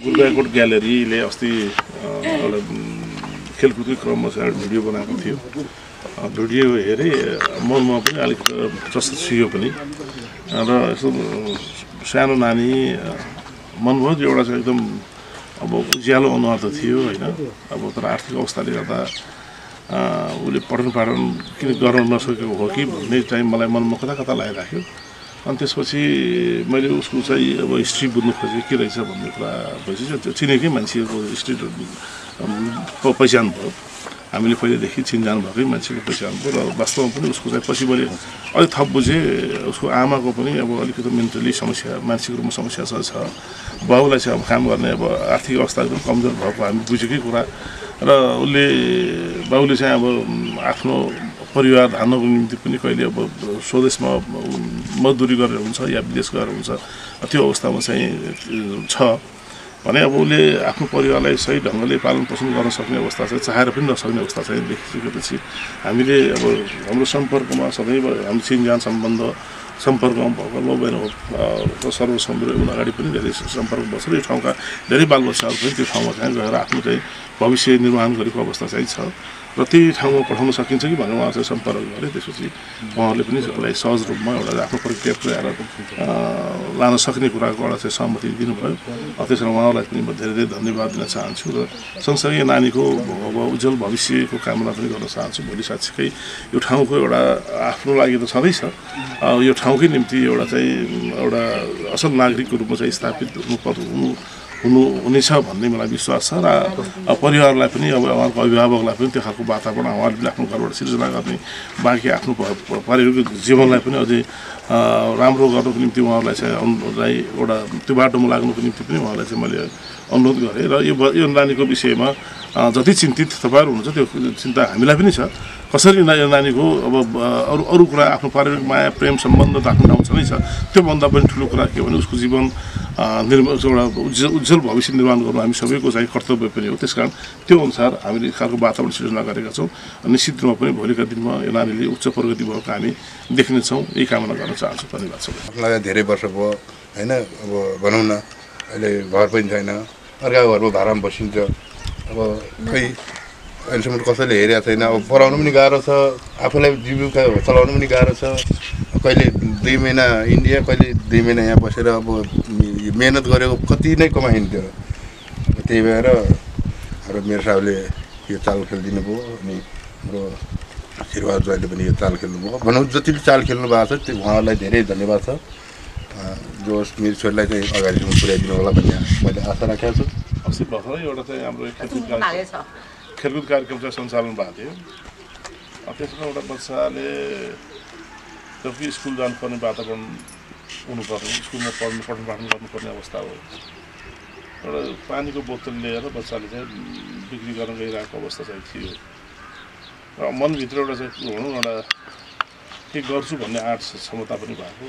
गुरबाकोट ग्यालेरीले अस्ति एउटा खेलकुदको क्रममा चाहिँ एउटा भिडियो बनाएको थियो। भिडियो हेरेँ मनमा पनि अलिकति प्रश्न छियो पनि र यसो सानो नानी मनभयो एउटा चाहिँ एकदम अब उज्यालो अनुहार त थियो होइन। अब तर आर्थिक अवस्थाले गर्दा उसले पठन पाठन किन गर्न नसकेको हो कि भन्ने चाहिँ मलाई मनमा कता कता लागिराख्यो। अनि त्यसपछि मैले उसको चाहिँ अब हिस्ट्री बुझ्नु खोजेँ के रहेछ भन्ने कुरा भएपछि त्यो चिनेकै मान्छेको हिस्ट्री पहिचान भयो। हामीले पहिलेदेखि चिनजान भएकै मान्छेको पहिचान भयो र वास्तवमा पनि उसको चाहिँ पछि मैले अलिक थप बुझेँ उसको आमाको पनि अब अलिकति मेन्टली समस्या मानसिक रूपमा समस्या छ। बाउलाई चाहिँ अब काम गर्ने अब आर्थिक अवस्था एकदम कमजोर भएको हामी बुझेकै कुरा र उसले बाउले चाहिँ अब आफ्नो परिवार धान्नको निम्ति पनि कहिले अब स्वदेशमा मजदुरी गरेर हुन्छ या विदेश गएर हुन्छ त्यो अवस्थामा चाहिँ छ भने अब उसले आफ्नो परिवारलाई सही ढङ्गले पालन पोषण गर्न सक्ने अवस्था चाहिँ चाहेर पनि नसक्ने अवस्था चाहिँ देखिसकेपछि हामीले अब हाम्रो सम्पर्कमा सधैँ हाम्रो चिनजान सम्पर्कमा भएको लोबेन हो सर्वसम्म अगाडि पनि धेरै सम्पर्क बस्छ र यो ठाउँका धेरै बालबच्चाहरू पनि त्यो ठाउँमा चाहिँ गएर आफ्नो चाहिँ भविष्य निर्माण गरेको अवस्था चाहिँ छ र त्यही ठाउँमा पठाउन सकिन्छ कि भनेर उहाँ चाहिँ सम्पर्क गरे। त्यसपछि उहाँहरूले पनि यसलाई सहज रूपमा एउटा आफ्नो प्रक्रिया पुर्याएर लान सक्ने कुराको एउटा चाहिँ सहमति दिनुभयो। त्यसमा उहाँहरूलाई पनि म धेरै धेरै धन्यवाद दिन चाहन्छु र सँगसँगै नानीको अब उज्जवल भविष्यको कामना पनि गर्न चाहन्छु। भोलि साँच्चीकै यो ठाउँको एउटा आफ्नो लागि त छँदैछ यो ठाउँकै निम्ति एउटा चाहिँ एउटा असल नागरिकको रूपमा चाहिँ स्थापित हुनेछ भन्ने मलाई विश्वास छ र परिवारलाई पनि अब उहाँको अभिभावकलाई पनि त्यो खालको वातावरण उहाँहरूले पनि आफ्नो घरबाट सिर्जना गर्ने बाँकी आफ्नो पारिवारिक जीवनलाई पनि अझै राम्रो गर्नको निम्ति उहाँहरूलाई चाहिँ एउटा त्यो बाटोमा लाग्नुको निम्ति पनि उहाँलाई चाहिँ मैले अनुरोध गरेँ र यो नानीको विषयमा जति चिन्तित तपाईँहरू हुनुहुन्छ त्यो चिन्ता हामीलाई पनि छ। कसरी नानीको अब अरू कुरा आफ्नो पारिवारिक माया प्रेम सम्बन्ध त आफ्नो ठाउँ छँदै छ, त्योभन्दा पनि ठुलो कुरा के भने उसको जीवन एउटा उज्जवल भविष्य निर्माण गर्नु हामी सबैको चाहिँ कर्तव्य पनि हो। त्यसकारण त्यो अनुसार हामीले खालको वातावरण सिर्जना गरेका छौँ। निश्चित रूपमा पनि भोलिका दिनमा यो नानीले उच्च प्रगति भएको हामी देख्नेछौँ, यही कामना गर्न चाहन्छु। धन्यवाद सबैलाई। धेरै वर्ष भयो होइन, अब भनौँ न अहिले घर पनि छैन, अर्काको घरमा भाडामा बसिन्छ। अब खै अहिलेसम्म कसैले हेरेको छैन। अब पढाउनु पनि गाह्रो छ, आफूलाई जीविका चलाउनु पनि गाह्रो छ। कहिले 2 महिना इन्डिया, कहिले 2 महिना यहाँ बसेर अब मेहनत गरेको कति नै कमाइन्थ्यो। त्यही भएर हाम्रो मेरो साहबले यो चाल खेलिदिनु भयो अनि हाम्रो आशीर्वाद जहिले पनि यो चाल खेल्नुभयो। भनौँ जतिले चाल खेल्नु भएको छ त्यो उहाँहरूलाई धेरै धन्यवाद छ। जो मेरो छोरीलाई चाहिँ अगाडिसम्म पुर्याइदिनु होला भन्ने मैले आशा राखेको छु। अस्ति भर्खरै एउटा चाहिँ हाम्रो खेलकुद कार्यक्रम चाहिँ सञ्चालन भएको थियो। त्यसमा एउटा बच्चाले जबकि स्कुल जानुपर्ने वातावरण हुनुपर्ने, स्कुलमा पठन पाठन गर्नुपर्ने अवस्था हो, एउटा पानीको बोतल लिएर बच्चाले चाहिँ बिक्री गर्न गइरहेको अवस्था चाहिँ थियो र मनभित्र एउटा चाहिँ भनौँ एउटा के गर्छु भन्ने आँट क्षमता पनि भएको,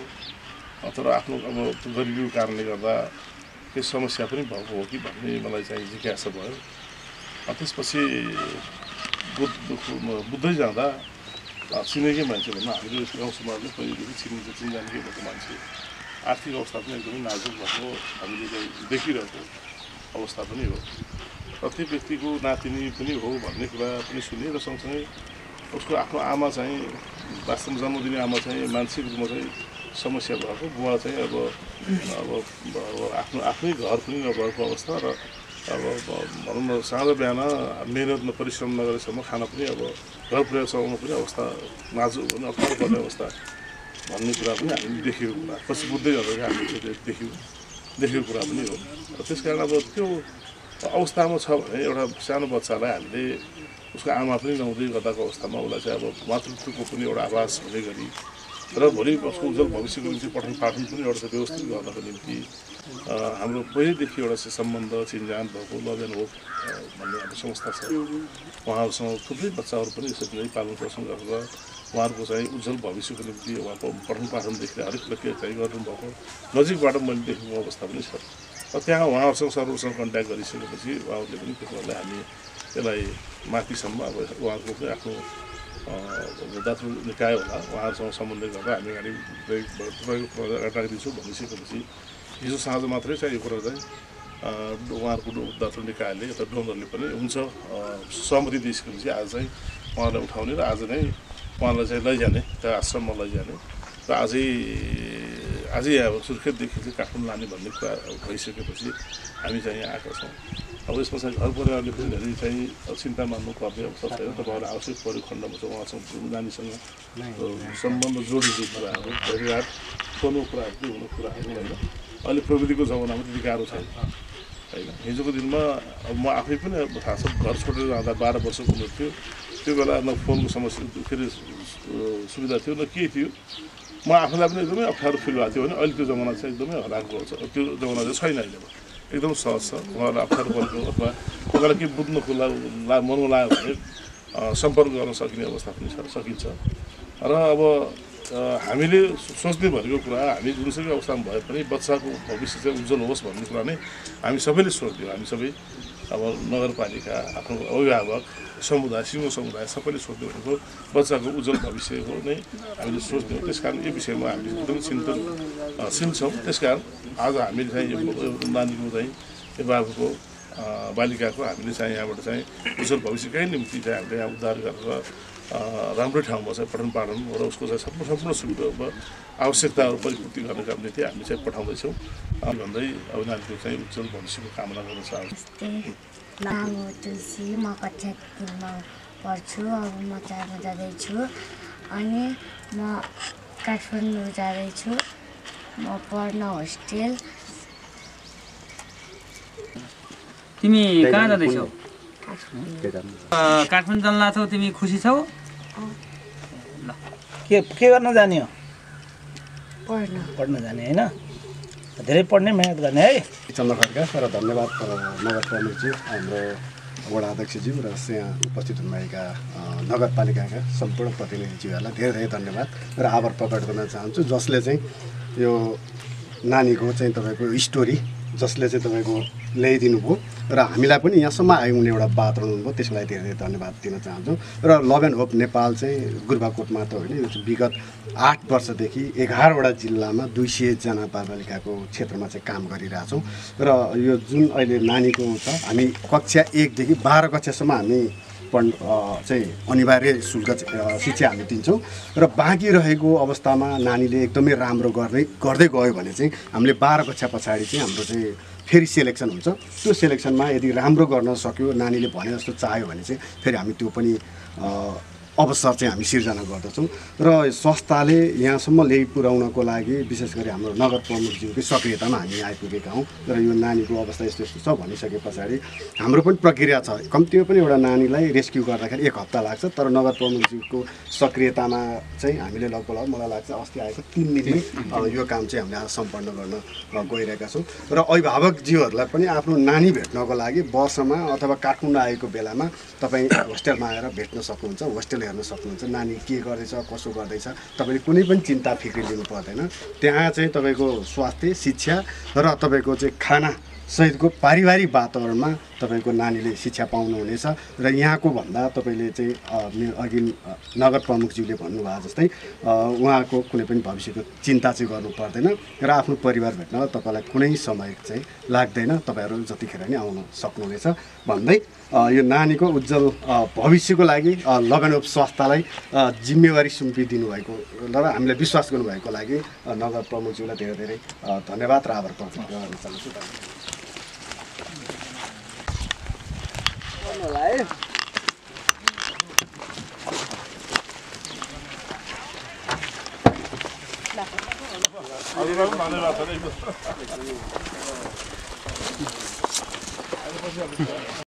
तर आफ्नो अब गरिबीको कारणले गर्दा केही समस्या पनि भएको हो कि भन्ने मलाई चाहिँ जिज्ञासा भयो। त्यसपछि बुझ्दै जाँदा चिनेकै मान्छे भनौँ हामीले गाउँ समाजले पहिलेदेखि चिनजानकै भएको मान्छे, आर्थिक अवस्था पनि एकदमै नाजुक भएको हामीले चाहिँ देखिरहेको अवस्था पनि हो र त्यो व्यक्तिको नातिनी पनि हो भन्ने कुरा पनि सुने र सँगसँगै उसको आफ्नो आमा चाहिँ वास्तवमा जन्म दिने आमा चाहिँ मानसिक रूपमा चाहिँ समस्या भएको, बुवा चाहिँ अब आफ्नो आफ्नै घर पनि नभएको अवस्था र अब भनौँ न साँझ बिहान मेहनत परिश्रम नगरेसम्म खाना पनि अब घर पुर्याएर चलाउनु पनि अवस्था नाजुक भने अप्ठ्यारो पर्ने अवस्था भन्ने कुरा पनि हामीले देखेको कुरा पछि बुझ्दै जाँदाखेरि हामीले देखेको कुरा पनि हो। त्यस कारण अब त्यो अवस्थामा छ भने एउटा सानो बच्चालाई हामीले उसको आमा पनि नहुँदै गर्दाको अवस्थामा उसलाई चाहिँ अब मातृत्वको पनि एउटा आभास हुने गरी र भोलि उसको उज्जवल भविष्यको निम्ति पठन पाठन पनि एउटा व्यवस्थित गर्नको निम्ति हाम्रो पहिलेदेखि एउटा सम्बन्ध चिनजान भएको लभेन होप भन्ने हाम्रो संस्था छ। उहाँहरूसँग थुप्रै बच्चाहरू पनि यसरी नै पालन पोषण गरेर उहाँहरूको चाहिँ उज्जवल भविष्यको निम्ति उहाँको पठन पाठनदेखि हरेक प्रक्रिया चाहिँ गर्नुभएको नजिकबाट मैले देखेको अवस्था पनि छ। र त्यहाँ उहाँहरूसँग सर्वसँग कन्ट्याक्ट गरिसकेपछि उहाँहरूले पनि त्यो कुरालाई हामी त्यसलाई माथिसम्म अब उहाँको पनि आफ्नो दातृ निकाय होला उहाँहरूसँग सम्बन्ध गरेर हामी अगाडि राखिदिन्छौँ भनिसकेपछि हिजो साँझ मात्रै चाहिँ यो कुरा चाहिँ उहाँहरूको दातृ निकायले अथवा डोनरले पनि हुन्छ सहमति दिइसकेपछि आज चाहिँ उहाँलाई उठाउने र आज नै उहाँलाई चाहिँ लैजाने त्यो आश्रममा लैजाने र आजै अब सुर्खेतदेखि चाहिँ काठमाडौँ लाने भन्ने कुरा भइसकेपछि हामी चाहिँ यहाँ आएका छौँ। अब यसमा चाहिँ घर परिवारले पनि धेरै चाहिँ चिन्ता मान्नुपर्ने अवस्था छैन। तपाईँहरूलाई आवश्यक परेको खण्डमा चाहिँ उहाँसँग नानीसँग सम्बन्ध जोडिएको कुराहरू धेरै रात पर्नु कुराहरू चाहिँ हुने कुराहरू होइन। अहिले प्रविधिको जमानामा त्यति गाह्रो छैन होइन। हिजोको दिनमा अब म आफै पनि थाहा छ घर छोडेर जाँदा 12 वर्षको उमेर थियो। त्यो बेला न फोनको समस्या फेरि सुविधा थियो न केही थियो। म आफूलाई पनि एकदमै अप्ठ्यारो फिल भएको थियो भने अहिले त्यो जमाना चाहिँ एकदमै हराएको छ। त्यो जमाना चाहिँ छैन अहिले एकदम सहज छ। उहाँहरूलाई अप्ठ्यारो परेको अथवा तपाईँलाई केही बुझ्नको मनमा लाग्यो भने सम्पर्क गर्न सकिने अवस्था पनि सकिन्छ। र अब हामीले सोच्ने भनेको कुरा हामी जुनसुकै अवस्थामा भए पनि बच्चाको भविष्य चाहिँ उज्जवल होस् भन्ने कुरा नै हामी सबैले सोच्थ्यौँ। हामी सबै अब नगरपालिका आफ्नो अभिभावक समुदाय सिङ्गो समुदाय सबैले सोच्ने भनेको बच्चाको उज्जवल भविष्य हो नै हामीले सोच्थ्यौँ। त्यस कारण यो विषयमा हामी एकदमै चिन्छौँ। त्यस कारण आज हामीले चाहिँ यो नानीको चाहिँ यो बाबुको बालिकाको हामीले चाहिँ यहाँबाट चाहिँ उज्जवल भविष्यकै निम्ति चाहिँ हामीले यहाँ उद्धार गरेर राम्रै ठाउँमा चाहिँ पठन पाठन र उसको चाहिँ सम्पूर्ण सुविधा आवश्यकताहरू परिपूर्ति गर्नका निम्ति हामी चाहिँ पठाउँदैछौँ भन्दै अब नानीको चाहिँ उज्जवल भविष्यको कामना गर्न चाहन्छु। नाम हो तुलसी, म कक्षा 3मा पढ्छु। अब म 4मा जाँदैछु अनि म काठमाडौँ जाँदैछु। म पढ्न होस्टेल। तिमी कहाँ जाँदैछौ? काठमाडौँ जान लाग्छौ। तिमी खुसी छौ? ल के गर्न जाने हो? पढ्न जाने होइन? धेरै पढ्ने मेहनत गर्ने है। चन्द्र खड्का र धन्यवाद नगर प्रमुखज्यू, हाम्रो वडा अध्यक्षज्यू र यहाँ उपस्थित हुनुभएका नगरपालिकाका सम्पूर्ण प्रतिनिधिज्यूहरूलाई धेरै धेरै धन्यवाद र आभार प्रकट गर्न चाहन्छु, जसले चाहिँ यो नानीको चाहिँ तपाईँको स्टोरी जसले चाहिँ तपाईँको ल्याइदिनु भयो र हामीलाई पनि यहाँसम्म आइहुने एउटा बात रहनुभयो, त्यसको लागि धेरै धेरै धन्यवाद दिन चाहन्छु। र लभ एन्ड होप नेपाल चाहिँ गुरुबाकोटमा त होइन, यो विगत 8 वर्षदेखि 11वटा जिल्लामा 200 जना बालबालिकाको क्षेत्रमा चाहिँ काम गरिरहेछौँ। र यो जुन अहिले नानीको छ, हामी कक्षा 1 देखि 12 कक्षासम्म हामी चाहिँ अनिवार्य शुल्क शिक्षा हामी दिन्छौँ र बाँकी रहेको अवस्थामा नानीले एकदमै राम्रो गर्दै गयो भने चाहिँ हामीले 12 कक्षा पछाडि चाहिँ हाम्रो चाहिँ फेरि सेलेक्सन हुन्छ। त्यो सेलेक्सनमा यदि राम्रो गर्न सक्यो, नानीले भने जस्तो चाह्यो भने चाहिँ फेरि हामी त्यो पनि अवसर चाहिँ हामी सिर्जना गर्दछौँ। र संस्थाले यहाँसम्म ल्याइ पुर्याउनको लागि विशेष गरी हाम्रो नगर प्रमुखज्यूकै सक्रियतामा हामी आइपुगेका हौँ। र यो नानीको अवस्था यस्तो यस्तो छ भनिसके पछाडि हाम्रो पनि प्रक्रिया छ। कम्तीमा पनि एउटा नानीलाई रेस्क्यु गर्दाखेरि 1 हप्ता लाग्छ, तर नगर प्रमुखज्यूको सक्रियतामा चाहिँ हामीले लगभग मलाई लाग्छ अस्ति आएको 3 दिनमै यो काम चाहिँ हामीले आज सम्पन्न गर्न गइरहेका छौँ। र अभिभावकज्यूहरूलाई पनि आफ्नो नानी भेट्नको लागि वर्षमा अथवा काठमाडौँ आएको बेलामा तपाईँ होस्टेलमा आएर भेट्न सक्नुहुन्छ, होस्टेल हेर्न सक्नुहुन्छ। नानी के गर्दैछ, कसो गर्दैछ, तपाईँले कुनै पनि चिन्ता फिक्री लिनु पर्दैन। त्यहाँ चाहिँ तपाईँको स्वास्थ्य, शिक्षा र तपाईँको चाहिँ खाना सहितको पारिवारिक वातावरणमा तपाईँको नानीले शिक्षा पाउनुहुनेछ। र यहाँको भन्दा तपाईँले चाहिँ अघि नगर प्रमुखज्यूले भन्नुभयो जस्तै उहाँको कुनै पनि भविष्यको चिन्ता चाहिँ गर्नु पर्दैन र आफ्नो परिवार भेट्न तपाईँलाई कुनै समय चाहिँ लाग्दैन। तपाईँहरू जतिखेर नै आउन सक्नुहुनेछ भन्दै यो नानीको उज्जवल भविष्यको लागि लभ एन्ड होप संस्थालाई जिम्मेवारी सुम्पिदिनु भएको र हामीलाई विश्वास गर्नुभएको लागि नगर प्रमुखज्यूलाई धेरै धेरै धन्यवाद र आभार प्रकट गर्न चाहन्छु। धन्यवाद।